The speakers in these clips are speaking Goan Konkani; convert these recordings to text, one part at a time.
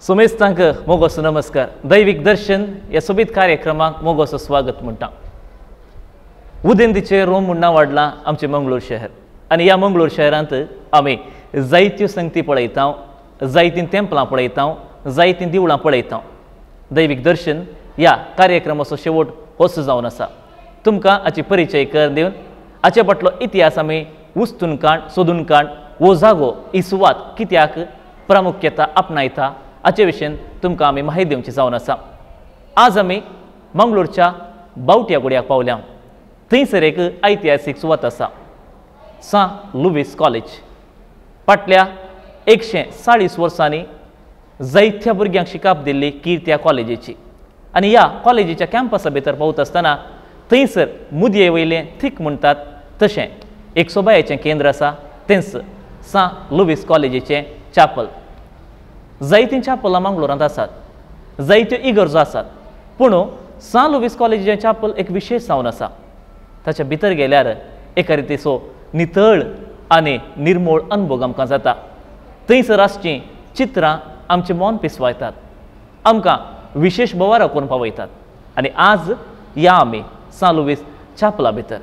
सुमेस्तांक मोगोसो नमस्कार. दैविक दर्शन ह्या सोबीत कार्यक्रमाक मोगोसो स्वागत म्हणटा. उदेंतीचें रोम म्हूण नांव वाडलां आमचें मंगळूर शहर आनी ह्या मंगळूर शहरांत आमी जायत्यो संगती पळयता, जायतीं तेंपलां पळयता, जायतीं देवळां पळयता. दैविक दर्शन ह्या कार्यक्रमाचो शेवट होच जावन आसा. तुमकां हाची परिचय कर दिवन हाचे फाटलो इतिहास आमी उस्तून काण सोदून काण हो जागो ही सुवात कित्याक प्रामुख्यता आपणायता हाचे विशीं तुमकां आमी माहिती दिवची जावन आसा. आज आमी मंगळूरच्या बावट्या गुड्याक पावल्या. थंयसर एक ऐतिहासीक सुवात आसा, सां लुवीस कॉलेज. फाटल्या 140 वर्सांनी जायत्या भुरग्यांक शिकाप दिल्ली कीर्त ह्या कॉलेजीची. आनी ह्या कॉलेजीच्या कॅम्पसा भितर पावता आसतना थंयसर मुदये वयलें थीक म्हणटात तशें एक सोबायेचें केंद्र आसा, तेंच सां लुवीस कॉलेजीचें चॅपल. जायतीं चॅपलां मंगळूरांत आसात, जायत्यो इगर्जो आसात, पूण सां लुवीस कॉलेजीचें चॅपल एक विशेश जावन आसा. ताच्या भितर गेल्यार एका रितीचो नितळ आनी निर्मोळ अनुभव आमकां जाता. थंयसर आसचीं चित्रां आमचें मन पिसवायतात, आमकां विशेश बोवारा करून पावयतात. आनी आज या आमी सां लुवीस चॅपला भितर.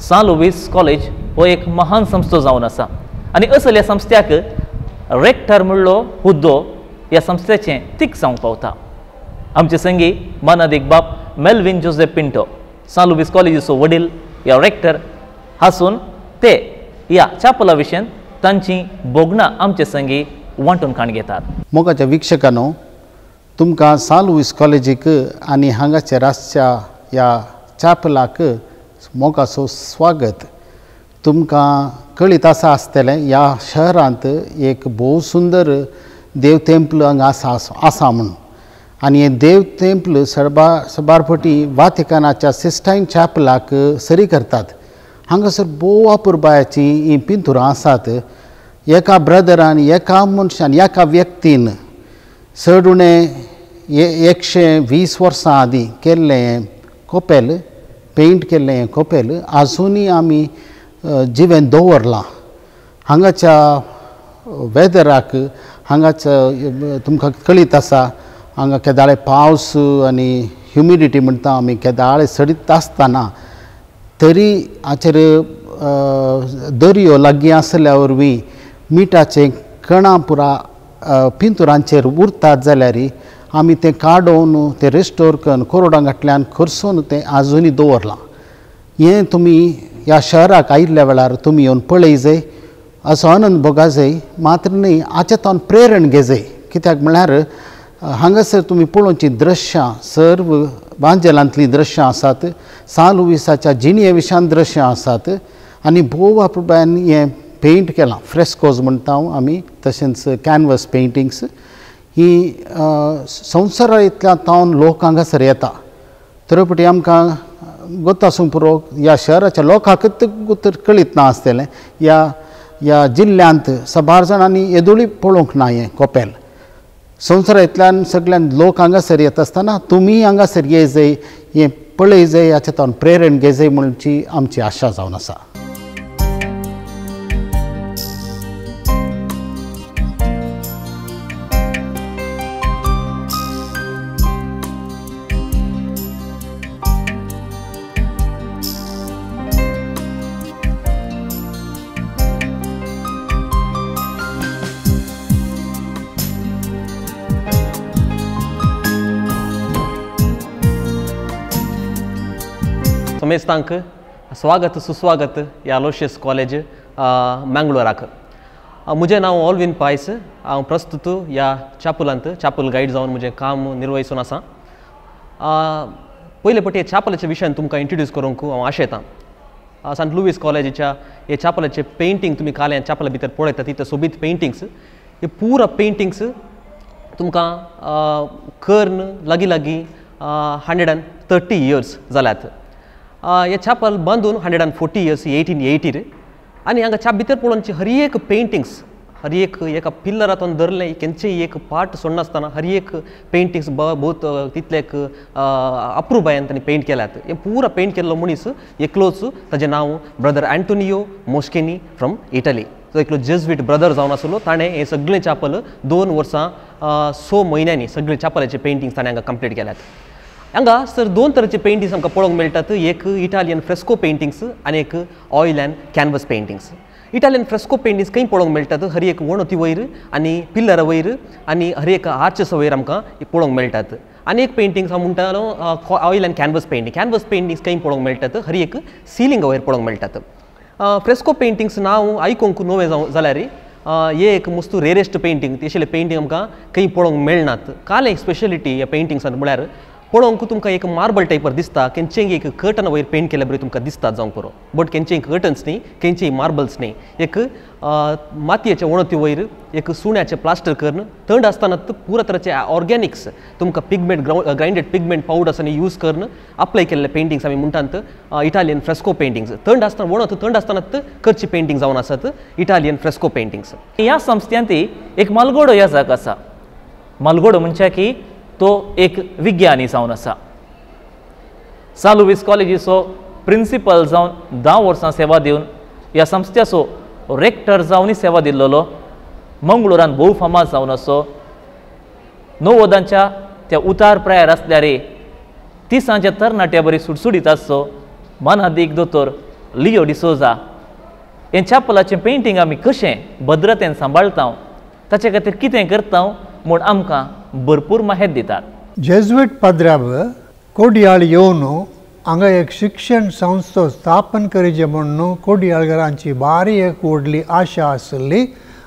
सां लुवीस कॉलेज हो एक महान संस्थो जावन आसा आनी असल्या संस्थ्याक रेक्टर म्हणलो हुद्दो ह्या संस्थेचें तीक जावंक पावता. आमचे संगी मानादीक बाप मेल्विन जोसेफ पिंटो, सां लुवीस कॉलेजीचो वडील ह्या रेक्टर आसून ते ह्या चॅपला विशयन तांची भोगणां आमचे संगी वांटून काण घेतात. मोगाच्या वीक्षकांनो, तुमकां सां लुवीस कॉलेजीक आनी हांगाच्या रासच्या ह्या चॅपलाक मोगाचो स्वागत. तुमकां कळीत आसा आसतलें ह्या शहरांत एक भोव सुंदर देव तेंपल हांगा आसा आसा म्हूण. आनी हें देव तेंपल सबार फावटी वातिकानाच्या सिस्टायन चॅपलाक सरी करतात. हांगासर भोव अपुरबायाचीं हीं पिंतुरां आसात. एका ब्रदरान, एका मनशान, एका व्यक्तीन चड उणें 120 वर्सां आदीं केल्लें कोपेल, पेंट केल्लें हें कोपेल आजुनूय आमी जिवें दवरलां. हांगाच्या वेदराक, हांगाच्या तुमकां कळीत आसा, हांगा केदाळे पावस आनी ह्युमिडिटी म्हणटा आमी, केदाळे सडीत आसतना तरी हाचेर दर्यो लागीं आसल्या वरवीं मिठाचें कणां पुरा पिंतुरांचेर उरतात जाल्यार आमी तें काडून तें रेस्टोर करून कोरडां घातल्यान खर्चून तें आजुनूय दवरलां. हें तुमी ह्या शहराक आयिल्ल्या वेळार तुमी येवन पळय जाय, असो आनंद भोगा जाय, मात्र न्हय हाचे तावन प्रेरण घेजाय. कित्याक म्हळ्यार हांगासर तुमी पळोवचीं दृश्यां सर्व वांजेलांतलीं दृश्यां आसात, सां लुवीसाच्या जिणये विशान दृश्यां आसात आनी भोव अपुरबायेन हें पेंट केलां. फ्रेस्कोज म्हणटा आमी, तशेंच कॅनवस पेंटिंग्स ही संवसारांतल्या तावन लोक हांगासर येता. तरी आमकां गोत आसूंक पुरो, ह्या शहराच्या लोकांकच गोत कळीत ना आसतलें. ह्या ह्या जिल्ल्यांत सबार जाणांनी येदोळी पळोवंक ना हें कोपेल. संवसारांतल्यान सगळ्यान लोक हांगासर येता आसतना तुमी हांगासर ये जाय, हें पळय जाय, हाच्या तावन प्रेरण घेजाय म्हणची आमची आशा जावन आसा. समेस्तांक स्वागत सुस्वागत ह्या अलोशियस कॉलेज मंगळूराक. म्हजें नांव ऑलविन पायस. हांव प्रस्तुत ह्या चॅपलांत चॅपल गायड जावन म्हजें काम निर्वहिसून आसा. पयले पटी चॅपलाच्या विशयान तुमकां इंट्रोड्यूस करूंक हांव आशेतां. सांत लुवीस कॉलेजीच्या हे चॅपलाचे पेंटींग तुमी काल ह्या चॅपला भितर पळयता तितले सोबीत पेंटिंग्स हे पुरा पेंटिंग्स तुमकां कर्ण लागीं लागीं 130 इयर्स जाल्यात. हे चॅपल बांदून 140 इयर्स 1880 आनी हांगा च्या भितर पळोवची हर एक पेंटिंग्स हर एक एका पिल्लरातून धरलें केंचेय एक पार्ट सोडनासतना हर एक पेंटिंग्स बहुत तितले एक अप्रुबायेन तांणी पेंट केल्यात. हें पुरा पेंट केल्लो मनीस एकलोच, ताजें नांव brother Antonio Moscheni from Italy. तो एकलो जेज्विट ब्रदर जावन आसलो. ताणें हें सगळें चॅपल 2 वर्सां 6 म्हयन्यांनी सगळें चॅपलाचे पेंटिंग्स ताणें हांगा कंप्लीट केल्यात. हांगा सर 2 तरेचे पेंटिंग्स आमकां पळोवंक मेळटात. एक इटालियन फ्रेस्को पेंटिंग्स आनी एक oil and canvas paintings. Italian fresco paintings खंय पळोवंक मेळटात? हर एक वणती वयर आनी पिल्लरा वयर आनी हर एक आर्चस वयर आमकां पळोवंक मेळटात. आनी एक पेंटिंग्स हांव म्हणटालो oil and canvas painting. Canvas paintings खंय पळोवंक मेळटात? हर एक सिलिंग वयर पळोवंक मेळटात. फ्रेस्को पेंटिंग्स नांव आयकूंक नवें जावं जाल्यार हे एक मस्त रेरेस्ट पेंटींग. तशें पेंटींग आमकां खंय पळोवंक मेळनात. काल एक स्पेशलिटी ह्या पेंटिंग्सान म्हळ्यार पळोवंक तुमकां एक मार्बल टायपर दिसता, केंचेय एक कर्टन वयर पेंट केल्या बरी तुमकां दिसता जावंक पुरो, बट केंचेय कर्टन्स न्ही, केंचेय मार्बल्स न्ही. एक मातयेच्या वणती वयर एक सुण्याचें प्लास्टर करून थंड आसतना पुरा तरेचे ऑर्गेनिक्स तुमकां पिगमेंट ग्रायंडेड पिगमेंट पावडर्स आनी यूज करून अप्लाय केल्ले पेंटिंग्स आमी म्हणटात इटालियन फ्रेस्को पेंटिंग्स. थंड आसतना वणत थंड आसतना करची पेंटींग जावन आसत इटालियन फ्रेस्को पेंटिंग्स. ह्या संस्थ्यांत एक मालगोडो याजक आसा. मालगोडो म्हणच्या की तो एक विज्ञानी जावन आसा. सां लुवीस कॉलेजीचो प्रिंसिपल जावन 10 वर्सां सेवा दिवन ह्या संस्थ्याचो रेक्टर जावनूय सेवा दिल्लो. मंगळुरान भोव फामाद जावन आसो. 90 त्या उतार प्रायर आसल्यार 30 तरणाट्या बरी सुडसुडीत आसचो मानादीक दोतोर लियो डिसोजा. हें चॅपलाचें पेंटींग आमी कशें भद्रतेन सांबाळटा, ताचे खातीर कितें करता म्हूण आमकां भरपूर माहिती दितात. जेज्विट पाद्र्याब कोडियाळ येवन हांगा एक शिक्षण संस्था स्थापन करीचे म्हणून कोडियाळगरांची बारी एक व्हडली आशा आसली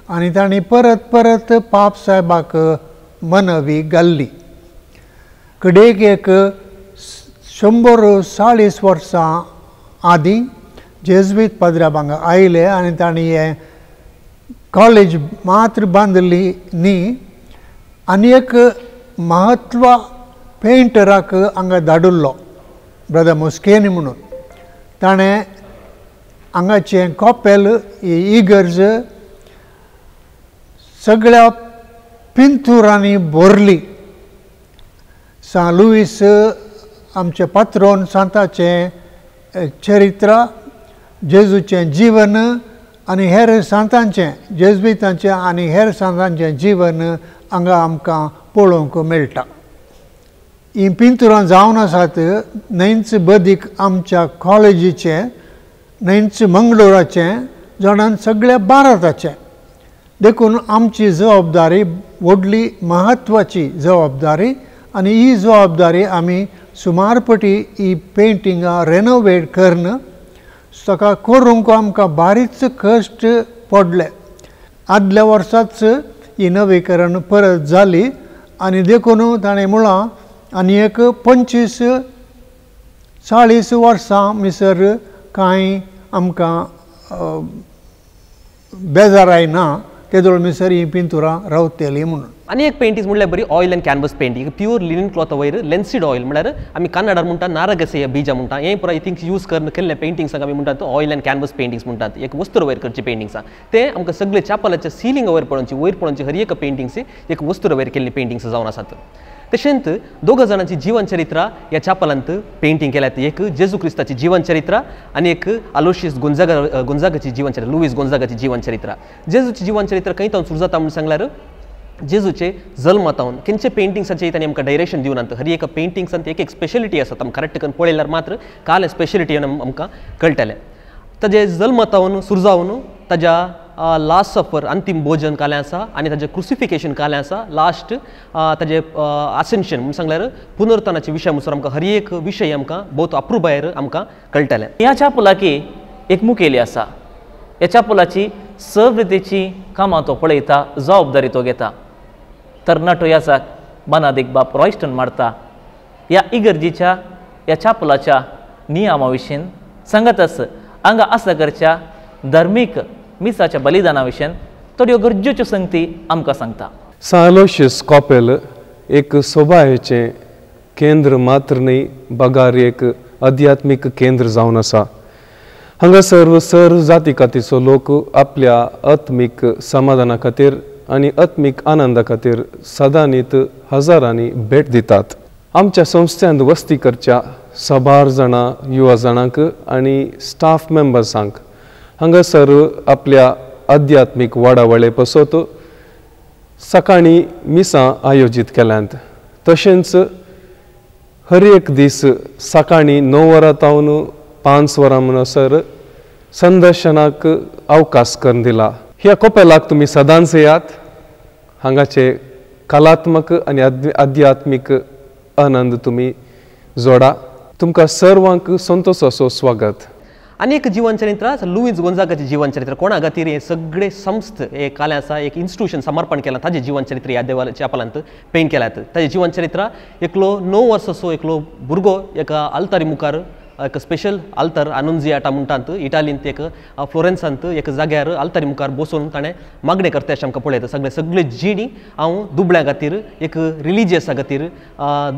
आनी तांणी परत परत पाप साहेबाक मनवी घाल्ली. कडेक एक 140 वर्सां आदीं जेज्विट पाद्र्याब हांगा आयले आनी तांणी हें कॉलेज मात्र बांदली न्ही, आनी एक म्हत्व पेंटराक हांगा धाडिल्लो ब्रदर मोस्केनी म्हणून. ताणें हांगाचें कॉपेल ही इगर्ज सगळ्या पिंतुरांनी भरली. सां लुईस आमचे पात्रोन सांताचें चरित्र, जेजूचें जीवन आनी हेर सांतांचें, जेज्वितांचें आनी हेर सांतांचें जीवन हांगा आमकां पळोवंक मेळटा. हीं पिंतुरां जावन आसात न्हंयच बदीक आमच्या कॉलेजीचें, न्हंयच मंगळुराचें, जाणान सगळ्या भारताचें. देखून आमची जबाबदारी व्हडली म्हत्वाची जबाबदारी आनी ही जबाबदारी आमी सुमारपटी ही पेंटिंगां रेनोवेट करून ताका करूंक आमकां बारीच कश्ट पडले. आदल्या वर्साच ही नवीकरण परत जाली आनी देखून ताणें म्हळां आनी एक 25-40 वर्सां मिसर कांय आमकां बेजाराय ना तेदोळ मिसर ही पिंतुरां रावतली म्हणून. आनी एक पेंटिंग्स म्हणल्यार बरी oil and canvas painting, pure linen cloth वयर लेन्सीड ऑयल म्हळ्यार आमी कन्नडार म्हणटा नारगसे बीजा म्हणटा, हें पुराय थिंग्स यूज करून केल्ले पेंटिंग्सांक आमी म्हणटात ऑयल अँड कॅनवस पेंटिंग्स म्हणटात. एक वस्तू वयर करची पेंटिंग्सां ते आमकां सगळे चॅपलाच्या सिलिंग वयर पळोवची, वयर पळोवची हर एक पेंटिंग्स एक वस्तू वयर केल्ली पेंटिंग्स जावन आसात. तशेंच दोग जाणांची जीवन चरित्र ह्या चॅपलांत पेंटींग केल्यात. एक जेजू क्रिस्ताची जीवन चरित्र आनी एक आलोशियस गोंजागाची जीवन चरित्र, लुईस गोंजागाची जीवन चरित्र. जेजूची जीवन चरित्र खंय तावन सुरू जाता म्हणून सांगल्यार जेजूचे जल्मातावन खंयचे पेंटिंग्साचे तांणी आमकां डायरेक्शन दिवन हर एका पेंटिंग्सांत एक एक स्पेशलिटी आसा, आमकां करेक्ट करून पळयल्यार मात्र काल स्पेशलिटी आमकां कळटलें. ताजे जल्मातावन सुरू जावन ताज्या लास्ट सफर अंतीम भोजन कालें आसा आनी ताजें क्रुसिफिकेशन कालें आसा, लास्ट ताजें आसेन्शन म्हणून सांगल्यार पुनरुत्थानाचे विशय म्हणसर आमकां हर एक विशय आमकां भोवत अप्रुबायर आमकां कळटलें. ह्या चॅपलाकी एक मुखेली आसा. ह्या चॅपलाची सवृतीची कामां तो पळयता, जबाबदारी तो घेता. तरणाटो याजाक बानादीक बाप रॉयस्टन मारता. ह्या इगर्जीच्या ह्या चॅपलाच्या नियमा विशीं सांगतच हांगा आसा करच्या धर्मीक मिसाच्या बलिदाना विशीं थोड्यो गरजेच्यो संगती आमकां सांगता. सांत आलोशियस कॉपेल एक सोबायेचें केंद्र मात्र न्हय बगार एक आध्यात्मीक केंद्र जावन आसा. हांगासर सर्व जाती कातीचो लोक आपल्या आत्मीक समाधाना खातीर आनी आत्मीक आनंदा खातीर सदांनीत हजारांनी भेट दितात. आमच्या संस्थ्यांत वस्ती करच्या साबार जाणां युवा जाणांक आनी स्टाफ मेंबर्सांक हांगासर आपल्या आध्यात्मीक वाडावळे पसत सकाळीं मिसां आयोजीत केल्यांत. तशेंच हर एक दीस सकाळीं 9 वरां तावन 5 वरां म्हणसर संदर्शनाक अवकाश करून दिला. ह्या कोपेलाक तुमी सदांच येयात. हांगाचे कलात्मक आनी आध्यात्मीक आनंद तुमी जोडा. तुमकां सर्वांक संतोषाचो स्वागत. आनी एक जीवन चरित्र लुईस गोंजागाचें जीवन चरित्र कोणा खातीर हें सगळें संस्थ एक कालें आसा एक इन्स्टिट्यूशन समर्पण केलां ताजें जीवन चरित्र ह्या देवाच्या चॅपलांत पेंट केल्यात. ताजें जीवन चरित्र एकलो 9 वर्साचो एकलो भुरगो एका आल्तारी मुखार एक स्पेशल आल्तार आनुंजियाटा म्हणटात इटालींत एक फ्लोरेन्सांत एक जाग्यार आल्तारी मुखार बसून ताणें मागणें करता अशें आमकां पळयता. सगळें सगळें जिणी हांव दुबळ्यां खातीर एक रिलिजियसा खातीर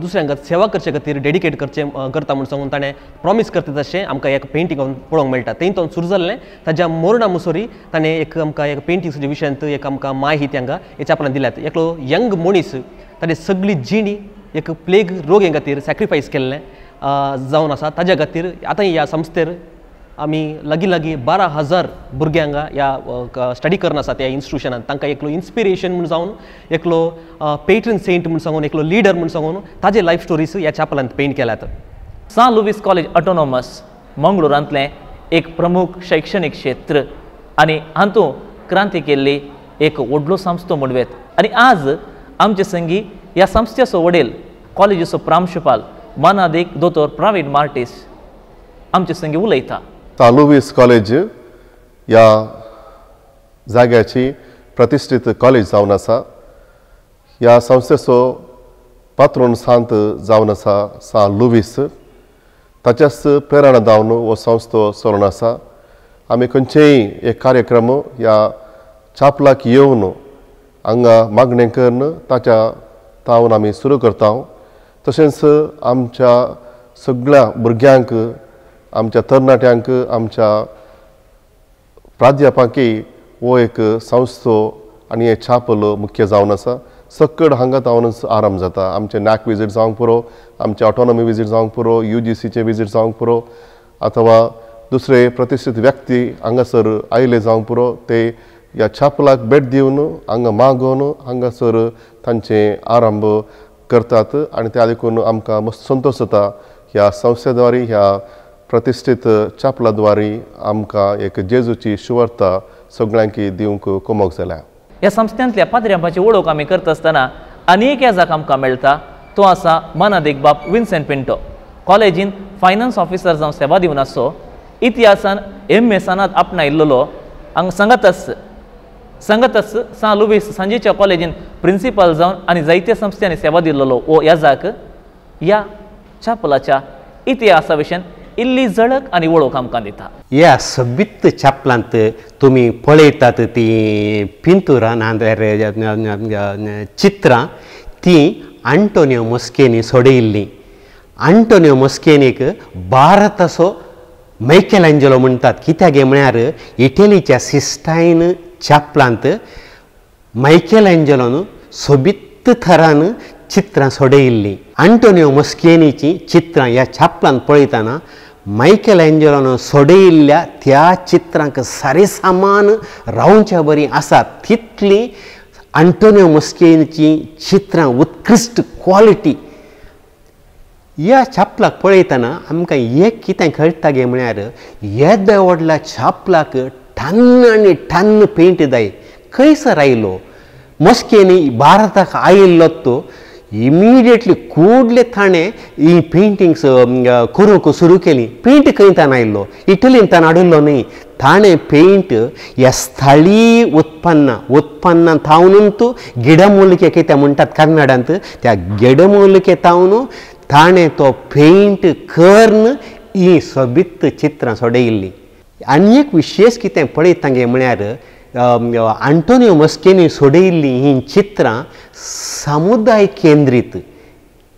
दुसऱ्यांक सेवा करचे खातीर डेडिकेट करचें करता म्हूण सांगून ताणें प्रॉमीस करता तशें आमकां एक पेंटींग पळोवंक मेळटा. थंय तो सुरू जाल्लें ताज्या मोरणा मुसोरी ताणें एक आमकां एक पेंटिंग्साच्या विशयांत एक आमकां माहिती हांगा हेच्या आपल्यान दिल्यात. एकलो यंग मनीस ताणें सगळी जिणी एक प्लेग रोगे खातीर सॅक्रिफायस केल्लें जावन आसा. ताज्या खातीर आतां ह्या संस्थेर आमी लागीं लागीं 12,000 भुरग्यांक ह्या स्टडी करून आसा त्या इन्स्टिट्यूशनान तांकां एकलो इन्स्पिरेशन म्हूण जावन एकलो पेट्रन सेंट म्हूण सांगून एकलो लिडर म्हूण सांगून ताजे लायफ स्टोरीज ह्या चॅपलांत पेंट केल्यात. सांत लुईस कॉलेज ऑटोनॉमस मंगळूरांतलें एक प्रमुख शैक्षणीक क्षेत्र आनी हातूंत क्रांती केल्ली एक व्हडलो संस्थो म्हणवेत. आनी आज आमचे संगी ह्या संस्थेचो वडील कॉलेजीचो प्रांशुपाल मानादीक दोतोर प्रवीण मार्टीस आमचे संगी उलयता. सांत लुईस कॉलेज ह्या जाग्याची प्रतिश्ठीत कॉलेज जावन आसा. ह्या संस्थेचो पात्रोन सांत जावन आसा सांत लुईस. ताच्याच प्रेरणा जावन हो संस्थो चलून आसा. आमी खंयचेय एक कार्यक्रम ह्या चापलाक येवन हांगा मागणें करून ताच्या तावन आमी सुरू करता. तशेंच आमच्या सगळ्या भुरग्यांक आमच्या तरणाट्यांक आमच्या प्राध्यापकांक हो एक संस्थो आनी हें छापल मुख्य जावन आसा. सक्कड हांगा तावनच आराम जाता. आमचें नॅक विजीट जावंक पुरो, आमचें ऑटोनॉमी विजीट जावंक पुरो, UGCचें विजीट जावंक पुरो अथवा दुसरे प्रतिश्ठीत व्यक्ती हांगासर आयले जावंक पुरो. ते ह्या छापलाक भेट दिवन हांगा मागोवन हांगासर तांचें आरंभ करतात आनी त्या देखून आमकां मस्त संतोश जाता. ह्या संस्थेद्वारे ह्या प्रतिश्ठीत चापला द्वारे आमकां एक जेजूची शुवर्ता सगळ्यांक दिवंक कोमोक जाल्या. ह्या संस्थांतल्या पाद्र्यांची वळख आमी करता आसतना आनी एक याजाक आमकां मेळटा तो आसा मानादीक बाब विन्सेंट पिंटो. कॉलेजीन फायनान्स ऑफिसर जावन सेवा दिवन आसचो इतिहासान एम ए सनाद आपणायल्लो हांगा सांगतच सांत लुईस सांजेच्या कॉलेजीन प्रिंसिपल जावन आनी जायत्या संस्थांनी सेवा दिल्लो हो याजाक ह्या चॅपलाच्या इतिहासा विशयान इल्ली झळक आनी वळख आमकां दिता. ह्या सोबीत चॅपलांत तुमी पळयतात ती पिंतुरां नाजाल्यार चित्रां ती आंटोनियो मोस्केनी सोडयिल्लीं. आंटोनियो मोस्केनीक भारताचो मायकल म्हणटात. कित्याक म्हळ्यार इटलीच्या सिस्टायन चॅपलांत मायकल एंजलोन सोबीत थरान चित्रां सोडयिल्लीं. आंटोनियो मोस्केनीचीं चित्रां ह्या चॅपलांत पळयतना मायकल एंजलोन सोडयिल्ल्या त्या चित्रांक सारे सामान रावच्या बरी आसात तितलीं आंटोनियो मोस्केनीचीं चित्रां उत्कृश्ट क्वॉलिटी. ह्या चॅपलाक पळयतना आमकां एक कितें कळटा गे म्हळ्यार येद्या व्हडल्या चॅपलाक ठन्न आनी ठन्न पेंट जाय. खंयसर आयलो मोस्केनी भारताक आयिल्लो तो इमिडिएटली कूडले ताणें ही पेंटिंग्स करूंक सुरू केली. पेंट खंय ताणें आयिल्लो इटलीन ताणें हाडिल्लो न्हय. ताणें पेंट ह्या स्थळीय उत्पन्ना थावन गिडमूलिके कितें म्हणटात कन्नडांत त्या गिडमूलिके थावन ताणें तो पेंट करून ही सोबीत चित्रां सोडयिल्लीं. आनी एक विशेश कितें पळयता गे म्हळ्यार आंटोनियो मस्केनी सोडयिल्लीं हीं चित्रां समुदाय केंद्रीत,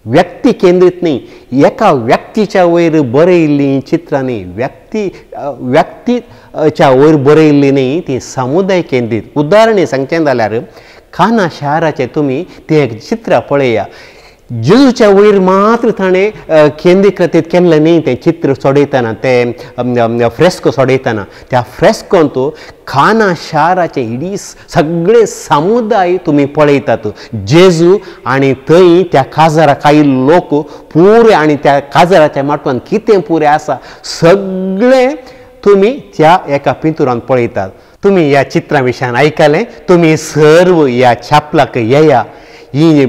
व्यक्ती केंद्रीत न्ही, एका व्यक्तीच्या वयर बरयिल्लीं चित्रां न्ही, व्यक्तीच्या वयर बरयिल्लीं न्ही, ती समुदाय केंद्रीत. उदाहरण सांगचें जाल्यार काना शाराचें तुमी तें एक चित्र पळया. जेजूच्या वयर मात्र ताणें केंद्रीकृत केल्लें न्ही तें चित्र सोडयतना, तें फ्रेस्को सोडयतना, त्या फ्रेस्कोंत काना शाराचें इडी सगळे समुदाय तुमी पळयतात. जेजू आनी थंय त्या काजाराक आयिल्ले लोक पुरे आनी त्या काजाराच्या माटवान कितें पुरें आसा सगळें तुमी त्या एका पिंतुरान पळयतात. तुमी ह्या चित्रां विशयान आयकलें, तुमी सर्व ह्या छापलाक येया, ही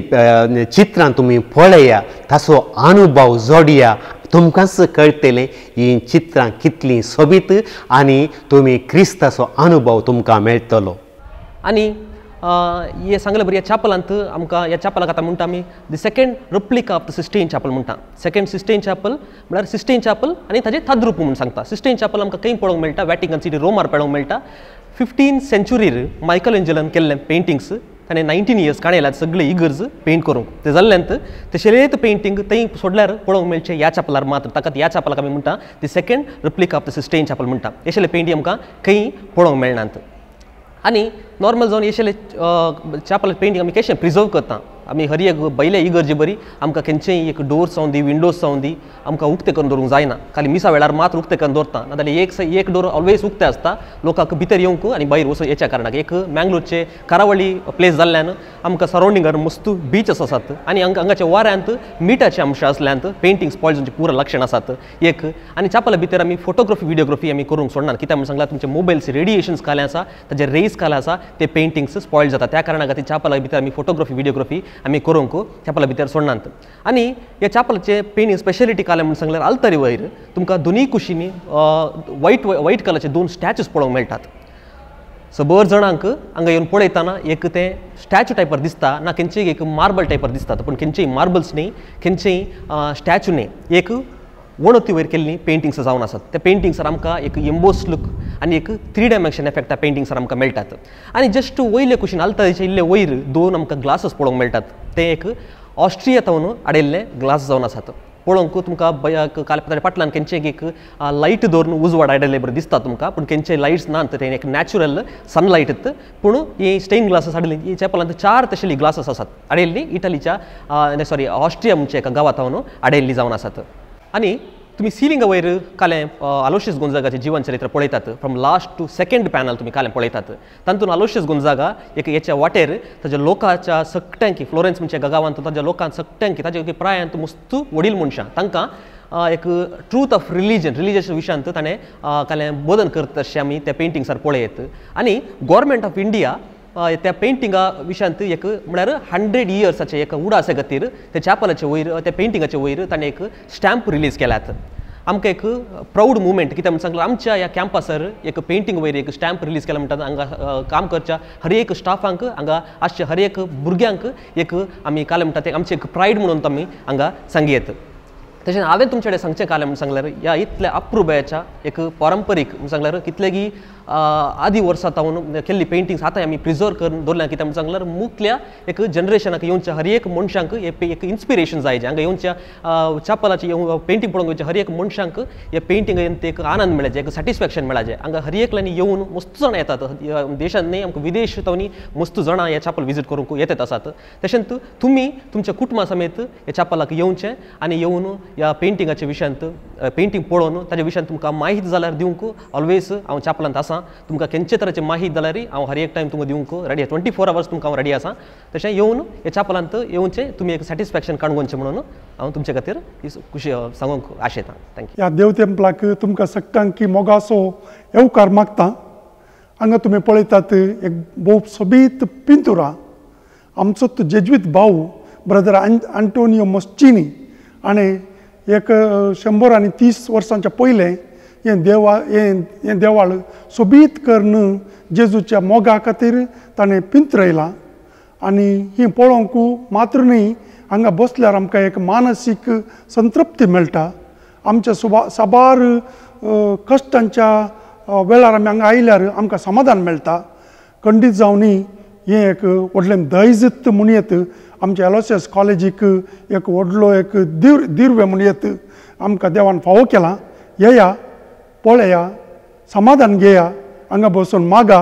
चित्रां तुमी पळया, ताचो अनुभव जोडया, तुमकांच कळटलें ही चित्रां कितलीं सोबीत आनी तुमी क्रिस्ताचो अनुभव तुमकां मेळटलो. आनी हे सांगलें बरें, ह्या चॅपलांत आमकां ह्या चॅपलाक आतां म्हणटा आमी the second replica of the Sistine Chapel म्हणटा. सेकंड सिस्टीन चॅपल म्हळ्यार सिस्टीन चॅपल आनी ताजें ताद्रूप म्हूण सांगता. सिस्टीन चॅपल आमकां खंय पळोवंक मेळटा? वॅटिकन सिटी रोमार पळोवंक मेळटा. 15 सेंचुरीर मायकल एंजलान केल्लें पेंटिंग्स ताणें 19 इयर्स काणयल्यात सगळे इगर्ज पेंट करूंक. तें जाल्ल्यान तशेंच पेंटींग थंय सोडल्यार पळोवंक मेळचें ह्या चॅपलार मात्र. ताका ह्या चॅपलाक आमी म्हणटा the second replica of the Sistine Chapel म्हणटा. अशें पेंटींग आमकां खंय पळोवंक मेळनात. आनी नॉर्मल जावन अशें चॅपल पेंटींग आमी कशें प्रिजर्व करता, आमी हर एक बैले इगर्जी बरी आमकां खंयचेय एक डोर्स जावं दी, विंडोज जावं दी, आमकां उक्ते करून दवरूंक जायना. खाली मिसा वेळार मात्र उक्ते करून दवरता, नाजाल्यार एक डोर ऑलवेज उक्ते आसता लोकांक भितर येवंक आनी भायर वचूंक. हेच्या कारणाक एक मँगलोरचे करावळी प्लेस जाल्ल्यान आमकां सरावंडिंगार मस्त बीचस आसात आनी हांगाच्या वाऱ्यांत मिठाचे अंश आसल्यान पेंटिंग स्पॉयल जावचे पुरो लक्षण आसात एक. आनी चॅपला भितर आमी फोटोग्राफी विडियोग्राफी आमी करूंक सोडना, कित्याक म्हूण सांगला तुमचे मोबायल्स रेडिएशन्स काले आसा, ताजे रेज काले आसा, ते पेंटिंग्स स्पॉयल जाता. त्या कारणा खातीर चॅपला भितर आमी फोटोग्राफी विडियोग्राफी आमी करूंक चॅपला भितर सोडनात. आनी ह्या चॅपलाचे पेंटींग स्पेशलिटी काले म्हूण सांगल्यार आल्तारी वयर तुमकां दोनूय कुशींनी व्हायट व्हायट कलरचे दोन स्टॅच्यूज पळोवंक मेळटात. सबर जाणांक हांगा येवन पळयतना एक तें स्टॅच्यू टायपार दिसता ना, खंयचेय एक मार्बल टायपार दिसतात, पूण खंयचेय मार्बल्स न्ही, खंयचेय स्टॅच्यू न्ही, एक वणती वयर केल्लीं पेंटिंग्स जावन आसात. त्या पेंटिंग्सार आमकां एक एम्बोस लूक आनी एक 3 डायमेन्शन एफेक्ट त्या पेंटिंग्सार आमकां मेळटात. आनी जस्ट वयले कुशीन आल्तारीचे इल्ले वयर दोन आमकां ग्लासीस पळोवंक मेळटात, ते एक ऑस्ट्रिया थावन हाडिल्ले ग्लास जावन आसात. पळोवंक तुमकां काल फाटल्यान खंयचे एक लायट दवरून उजवाड हाडिल्ले बरें दिसता तुमकां, पूण खंयचे लायट्स ना, ते एक नॅचरल सनलायट. पूण ही स्टेन ग्लासीस हाडिल्ली ही चॅपलांत 4 तशेली ग्लासीस आसात हाडिल्ली इटलीच्या सॉरी ऑस्ट्रिया म्हणचे एका गांवांत थावन हाडिल्ली जावन आसात. आनी तुमी सिलिंगा वयर कालें आलोशियस गोंजागाचें जीवन चरित्र पळयतात, from last to second panel तुमी कालें पळयतात. तातूंत आलोशियस गोंजागा एक हेच्या वाटेर ताज्या लोकांच्या सगट्यांकी फ्लोरेन्स म्हणच्या एका गांवांत ताज्या लोकांक सगट्यांकी ताज्या प्रायांत मस्त वडील मनशां तांकां एक ट्रूथ ऑफ रिलीजन रिलीजियस विशयांत ताणें कालें बोधन करता अशें आमी त्या पेंटिंग्सार पळयत. आनी गव्हर्मेंट ऑफ इंडिया त्या पेंटिंगा विशयांत एक म्हळ्यार 100 इयर्साचे एक उडासा खातीर त्या चॅपलाचे वयर त्या पेंटिंगाचे वयर ताणें एक स्टॅम्प रिलीज केल्यात. आमकां एक प्रावड मुवमेंट, कित्याक म्हूण सांगलां आमच्या ह्या कॅम्पासर एक पेंटींग वयर एक स्टॅम्प रिलीज केला म्हणटात हांगा काम करच्या हर एक स्टाफांक हांगा आसच्या हर एक भुरग्यांक एक आमी काल म्हणटा तें आमचें एक प्रायड म्हणून आमी हांगा सांगयेत. तशें हांवें तुमचे कडेन सांगचें काल म्हूण सांगल्यार ह्या इतल्या अप्रुबायेच्या एक पारंपरीक म्हूण सांगल्यार कितलेगी आदी वर्सां थावन केल्ली पेंटिंग्स आतां आमी प्रिजर्व करून दवरल्या, कित्याक म्हूण सांगल्यार मुखल्या एक जनरेशनाक येवच्या हर एक मनशांक एक इन्स्पिरेशन जाय, हांगा येवच्या चॅपलाचे पेंटींग पळोवंक येवच्या हर एक मनशांक हे पेंटींग एक आनंद मेळाचे, एक सॅटिस्फॅक्शन मेळाचे. हांगा हर एकल्यांनी येवन मस्त जाणां येतात, देशांत न्ही आमकां विदेश थावन मस्त जाणां ह्या चॅपल विजीट करूंक येतात आसात. तशेंच तुमी तुमच्या कुटुंबा समेत ह्या चॅपलाक येवचें आनी येवन ह्या पेंटिंगाच्या विशयांत पेंटींग पळोवन ताच्या विशयांत तुमकां माहिती जाल्यार दिवंक ऑलवेज हांव चॅपलांत आसा. तुमकां खंयचे तरेची माहिती जाल्यार हांव हर एक टायम तुमकां दिवंक रेडी, 24 आवर्स तुमकां हांव रेडी आसा. तशें येवन ह्या चॅपलांत येवचें तुमी एक सॅटिस्फॅक्शन काडून म्हणून हांव तुमचे खातीर ही खुशी सांगूंक आशेतां. Thank you. ह्या देव तेंपलाक तुमकां सगळ्यांक मोगाचो येवकार मागता. हांगा तुमी पळयतात एक भोव सोबीत पिंतुरां आमचो तो जेज्वीत भाव ब्रदर आंटोनियो मस्चिनी आनी एक 130 वर्सांच्या पयलें हें देवा हें देवाळ सोबीत करून जेजूच्या मोगा खातीर ताणें पिंतरयलां. आनी ही पळोवंक मात्र न्ही, हांगा बसल्यार आमकां एक मानसीक संतृप्ती मेळटा. आमच्या साबार कश्टांच्या वेळार आमी हांगा आयल्यार आमकां समाधान मेळटा. खंडीत जावनी हें एक व्हडलें दैजत म्हणयेत आमच्या एलोसियस कॉलेजीक एक व्हडलो एक दिर्वे म्हणयेत आमकां देवान फावो केला. येया, पळया, समाधान घेया, हांगा बसून मागा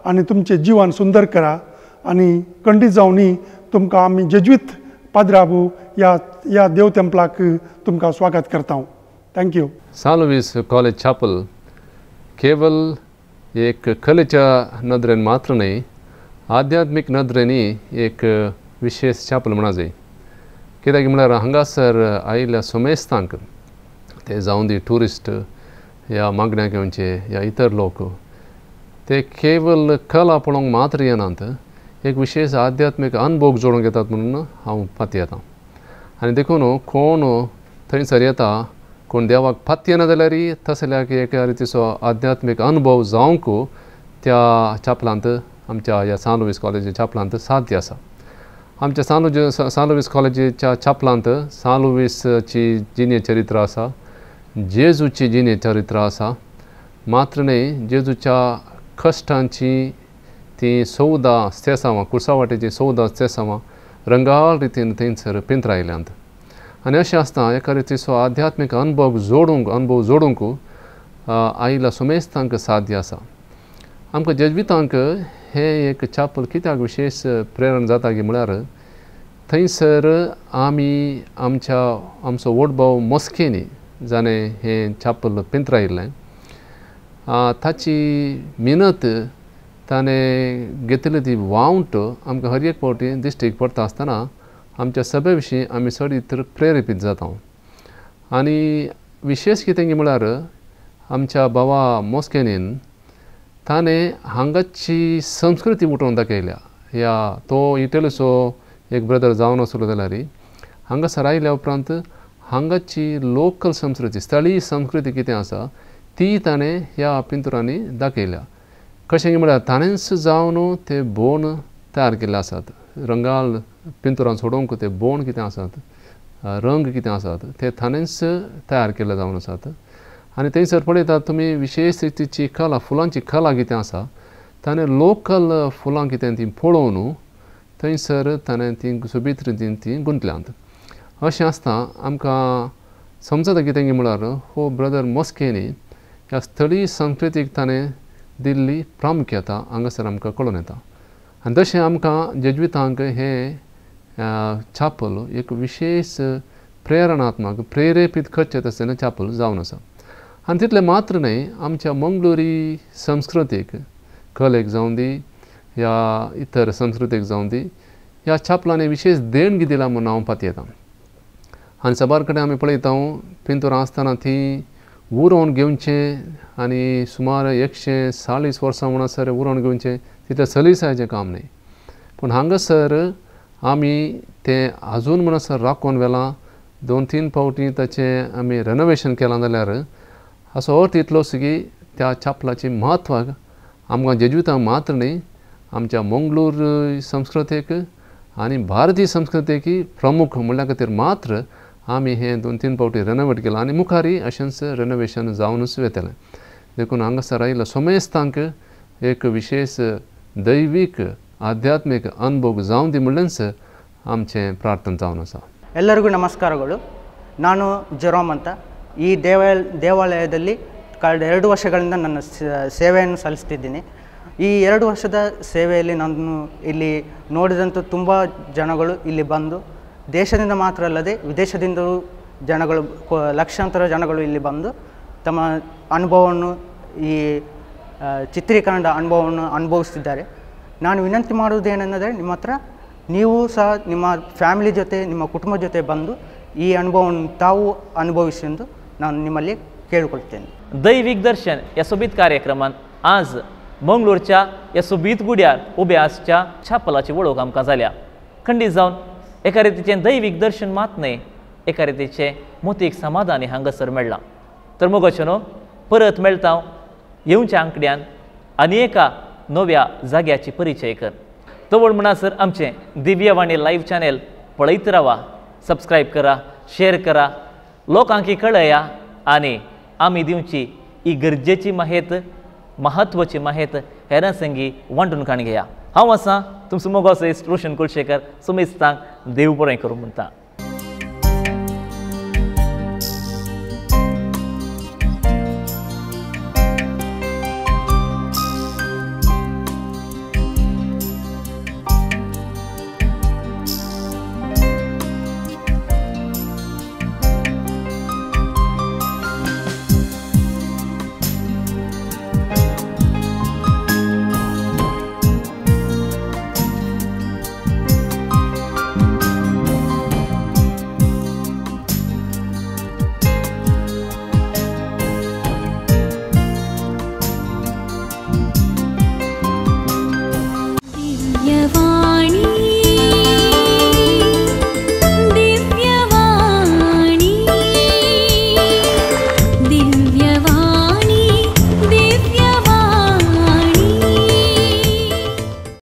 आनी तुमचें जिवन सुंदर करा. आनी खंडीत जावनी तुमकां आमी जेज्वीत पाद्राबू ह्या देव तेंपलाक तुमकां स्वागत करता. Thank you. San Luis college chapel केवल एक कलेच्या नदरेन मात्र न्हय, आध्यात्मीक नदरेनी एक विशेष छापल म्हणा जाय. कित्याक म्हळ्यार हांगासर आयिल्ल्या सोमेस्तांक, ते जावं दी ट्युरिस्ट या मागण्याक येवचे या इतर लोक, ते केवल कला पळोवंक मात्र येनात, एक विशेष आध्यात्मीक अनुभव जोडूंक येतात म्हणून हांव पातयेतां. आनी देखून कोण थंयसर येता, कोण देवाक पातयेना जाल्यार तसल्याक एका रितीचो आध्यात्मीक अनुभव जावंक त्या छापलांत, आमच्या ह्या सान लुईस कॉलेजीच्या छापलांत साध्य आसा. आमच्या सान लुईस कॉलेजीच्या छापलांत सान लुईसची जिणे चरित्र आसा, जेजूची जिणे चरित्र आसा, मात्र न्हय जेजूच्या कश्टांची ती 14 स्तेसांवां, कुर्सावाटेची 14 स्तेसांवां रंगाळ रितीन थंयसर पिंतरायल्यांत. आनी अशें आसतना एका रितीचो आध्यात्मीक अनुभव जोडूंक आयिल्ल्या सुमेस्तांक साध्य आसा. आमकां जेज्वितांक हें एक छापल कित्याक विशेष प्रेरण जाता की म्हळ्यार थंयसर आमी आमचो व्हड भाव मोस्केनी जाणें हें छापल पिंतरायिल्लें, ताची मिनत ताणें घेतिल्ली ती वावंट आमकां हर एक फावटी दिश्टीक पडटा आसतना आमच्या सभे विशीं आमी चड तर प्रेरेपीत जाता. आनी विशेष कितें म्हळ्यार आमच्या भावा मोस्केनीन ताणें हांगाची संस्कृती उठोवन दाखयल्या. ह्या तो इटलीचो एक ब्रदर जावन आसलो जाल्यार हांगासर आयल्या उपरांत हांगाची लोकल संस्कृती, स्थळीय संस्कृती कितें आसा ती ताणें ह्या पिंतुरांनी दाखयल्या. कशें म्हळ्यार ताणेंच जावन ते बोण तयार केल्ले आसात, रंगाळ पिंतुरां सोडोवंक ते बोण कितें आसात, रंग कितें आसात ते ताणेंच तयार केल्ले जावन आसात. आनी थंयसर पळयतात तुमी विशेष रितीची कला, फुलांची कला कितें आसा, ताणें लोकल फुलां कितें तीं पळोवन थंयसर ताणें तीं सोबीत रितीन तीं गुंतल्यांत. अशें आसता आमकां समजता कितें म्हळ्यार हो ब्रदर मोस्केनी ह्या स्थळीय संस्कृतीक ताणें दिल्ली प्रामुख्यता हांगासर आमकां कळून येता. आनी तशें आमकां जेज्वितांक हें छापल एक विशेष प्रेरणात्मक, प्रेरेपीत करचें तशें छापल जावन आसा. आनी तितलें मात्र न्हय, आमच्या मंगळुरी संस्कृतीक, कलेक जावं दी ह्या इतर संस्कृतीक जावं दी, ह्या छापलांनी विशेष देणगी दिला म्हूण हांव पातयेतां. आनी साबार कडेन आमी पळयता पिंतुरां आसतना ती उरोवन घेवचें आनी सुमार 140 वर्सां म्हणसर उरोवन घेवचें तितलें सलीसायेचें काम न्हय, पूण हांगासर आमी तें आजून म्हणसर राखून व्हेलां. 2-3 फावटी ताचें आमी रेनोवेशन केलां जाल्यार हाचो अर्थ इतलोच की त्या छापलाचें म्हत्व आमकां जेज्वितांक मात्र न्हय, आमच्या मंगळूर संस्कृतीक आनी भारतीय संस्कृतीक प्रमुख म्हणल्या खातीर मात्र आमी हें 2-3 फावटी रेनोवेट केलां आनी मुखारय अशेंच रेनोवेशन जावनूच वतलें. देखून हांगासर आयिल्ल्या सोमेस्तांक एक विशेष दैवीक आध्यात्मीक अनुभव जावं दी म्हणलेंच आमचें प्रार्थना जावन आसा. ಎಲ್ಲರಿಗೂ ನಮಸ್ಕಾರಗಳು. ನಾನು ಜೆರೋಮ್ ಅಂತ. ಈ ದೇವಾಲಯದಲ್ಲಿ ಕಳೆದ 2 ವರ್ಷಗಳಿಂದ ನನ್ನ ಸೇವೆಯನ್ನು ಸಲ್ಲಿಸ್ತಿದ್ದೀನಿ. ಈ 2 ವರ್ಷದ ಸೇವೆಯಲ್ಲಿ ನಾನು ಇಲ್ಲಿ ನೋಡಿದಂಥ ತುಂಬ ಜನಗಳು ಇಲ್ಲಿ ಬಂದು, ದೇಶದಿಂದ ಮಾತ್ರ ಅಲ್ಲದೆ ವಿದೇಶದಿಂದಲೂ ಜನಗಳು, ಲಕ್ಷಾಂತರ ಜನಗಳು ಇಲ್ಲಿ ಬಂದು ತಮ್ಮ ಅನುಭವವನ್ನು, ಈ ಚಿತ್ರೀಕರಣದ ಅನುಭವವನ್ನು ಅನುಭವಿಸ್ತಿದ್ದಾರೆ. ನಾನು ವಿನಂತಿ ಮಾಡುವುದೇನೆಂದರೆ, ನಿಮ್ಮ ಹತ್ರ ನೀವು ಸಹ ನಿಮ್ಮ ಫ್ಯಾಮಿಲಿ ಜೊತೆ, ನಿಮ್ಮ ಕುಟುಂಬದ ಜೊತೆ ಬಂದು ಈ ಅನುಭವವನ್ನು ತಾವು ಅನುಭವಿಸಿ ಎಂದು ನಾನು ನಿಮ್ಮಲ್ಲಿ ಕೇಳಿಕೊಳ್ತೇನೆ. दैवीक दर्शन ह्या सोबीत कार्यक्रमान आज मंगळूरच्या ह्या सोबीत गुड्यार उबे आसच्या छापलाची वळख आमकां जाल्या. खंडीत जावन एका रितीचें दैवीक दर्शन मात न्हय, एका रितीचें मोतीक समाधान हांगासर मेळ्ळां. तर मोगाचें न्हू परत मेळटा येवच्या आंकड्यान आनी एका नव्या जाग्याची परिचय कर. तवळ म्हणसर आमचें दिव्यवाणी लायव्ह चॅनल पळयत रावा, सबस्क्रायब करा, शेअर करा, लोकांकी कळया आनी आमी दिवची ही गरजेची माहेत, महत्वाची माहेत हेरां संगी वांटून काण घेया. हांव आसा तुमचो मोगाचो इश्ट रोशन कुलशेखर, सुमेस्तांक देव बरें करूं म्हणटा.